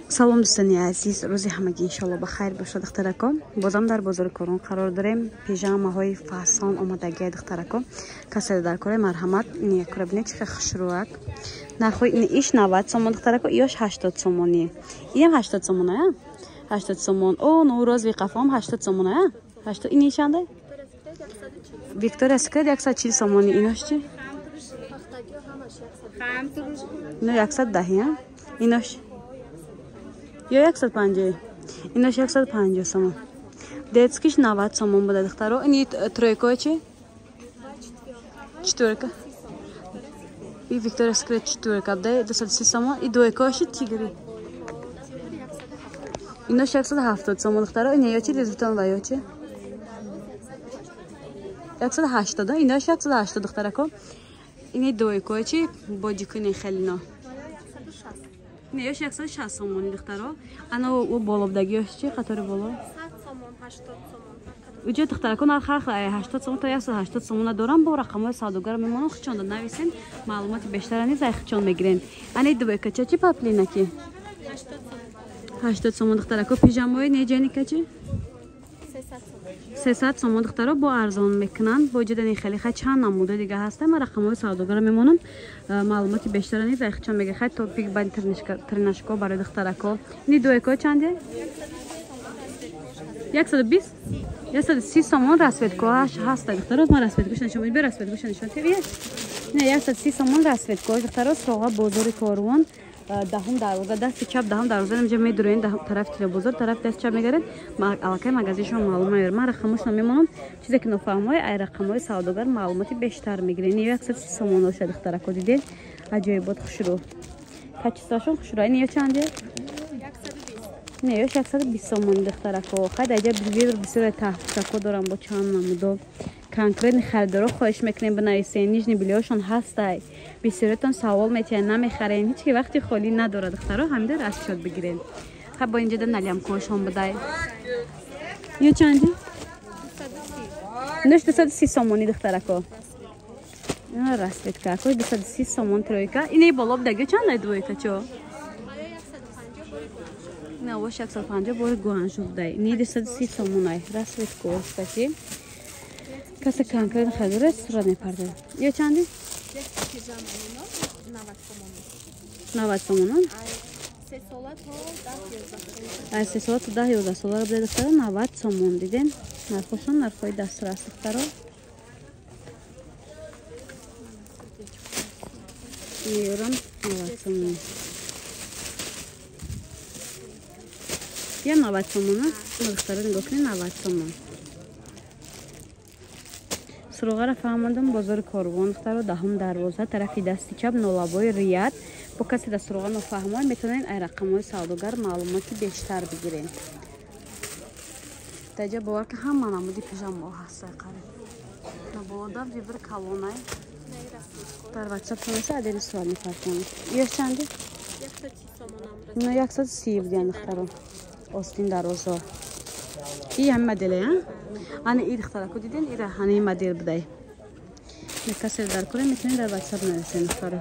Салом, дӯстони азиз, рӯзи ҳамагӣ иншоалло ба хайр бошад, духтарако. Бозам дар бозори Корон қарор дорем. Пижамаҳои фасон омадагия, духтарако. Касе дар кораи, марҳамат, якура бинед, чӣ хел хушрӯак. Нархҳои ин иш 90 сомон, духтарако, иёш 80 сомонӣ. Иам 80 сомон, а? 80 сомон. О, ну розовый қафом 80 сомон, а? 80. Ин чанда? Виктория Секрет 140 сомонӣ. Инош чи? Ино 110, а? Инош ё 150, инош 150 сомон. Детский ш 90 сомон буда, духтаро. Ини тройка чи? Четверка. И Виктория Секрет четверка буда 230 сомон. И двойка ши тигри. Инош 170 сомон, духтаро. Ин ё чи Луи Виттон ва ё чи? 180, инош 180, духтарако. Ини двойка чи? Бодикуни хелино. Не, ёш 160 сомони, духтаро. Ана у болобдагиёш чи? Қатори боло? 100 сомон, 80 сомон. Уҷо, духтарако, нарх ҳар хел 80 сомон то 180 сомона дорам. Бо рақамҳои савдогар мемонам, хичонда нависен, маълумоти бештара низ ай хичон мегирен. Ани двойка ча чи, поплинаки? 80 сомон. 80 сомон, духтарако. Пижамои неҷаника чи? 300 сомон. 300 сомон, духтаро, бо арзон мекунанд. Бо ҷидани хеле хай чанд намуда дига ҳаста. Ман рақамҳои савдогара мемонам, маълумоти бештара низ ай хичон мега. Хай топик ба тренажко барои духтарако. Ини двойка чанде? 120, 130 сомон. Расцветка ҳаста, духтаро. Ман расцветка ш нишон, бе расцветка ш нишон тевия. Не, 130 сомон расцветка, духтаро. Суроға бозори Корвон, даҳум дарвоза, дасти чап, даҳум дарвоза. Инҷа медуроен, тарафи телебозор, тарафи дасти чап мегаред, аллакай магазиншон маълум меёр. Ман рақамошон мемонам, чизе ки нофаҳмҳои, ай рақамҳои савдогар маълумоти бештар мегиред. Ин 130 сомон оша, духтарако, дидед, аҷоибот, хушрӯ, качество шон хушрӯ. Ин ё чанде? Не, ёш 120 сомон, духтарако. Хай, даҷа вибр бисёре таҳпушако дорам бо чанд намудо. Конкретный харидоро хоҳиш мекунем, бинависен. Нижний бельё шон ҳастай. Бисёретон савол метиҳанд, намехарем, ҳеч ки вақти холӣ надорад, духтаро, ҳамида расчёт бигирем. Хай, бо инҷода налямка ҳошон будай. Ё чанди? Нош 230 сомонӣ, духтарако. Расцветка ко 230 сомон, тройка. Ини боло будаги чандай, двойка чо? Навош 150, бори Гуанжу будай. Ини 230 сомонай расцветка астаки. Касе конкрет харидора, сурат мепардад. Ё чанди? 90 сомонон. Аз 3 сола то 10-11 соларо будай, духтаро, 90 сомон. Дидем, нархошон нархҳои дастрас, духтаро. Меёрам 90 сомон. Я 90 сомона, духтаро, нигоҳ кунед, 90 сомон. Суроғаро фаҳмондам: бозори Корвон, духтаро, даҳум дарвоза, тарафи дасти чап, нолабои Рият. Бо касе дар суроға нофаҳмои, метавонед ай рақамҳои савдогар маълумоти бештар бигиред. Даҷа бовар ки ҳама намуди пижамаҳо ҳастай қариб. Наболода вибр калонай. Дар ватсап тонаша адели сурат мепартонад. Ёш чанди? Ино 130 будиян, духтаро. Остин дарозо. И ҳами моделе, а? Ани и, духтарако, диден, ира ҳани модел будай. Касе дар кора, метавонед дар ватсап нависен, духтаро.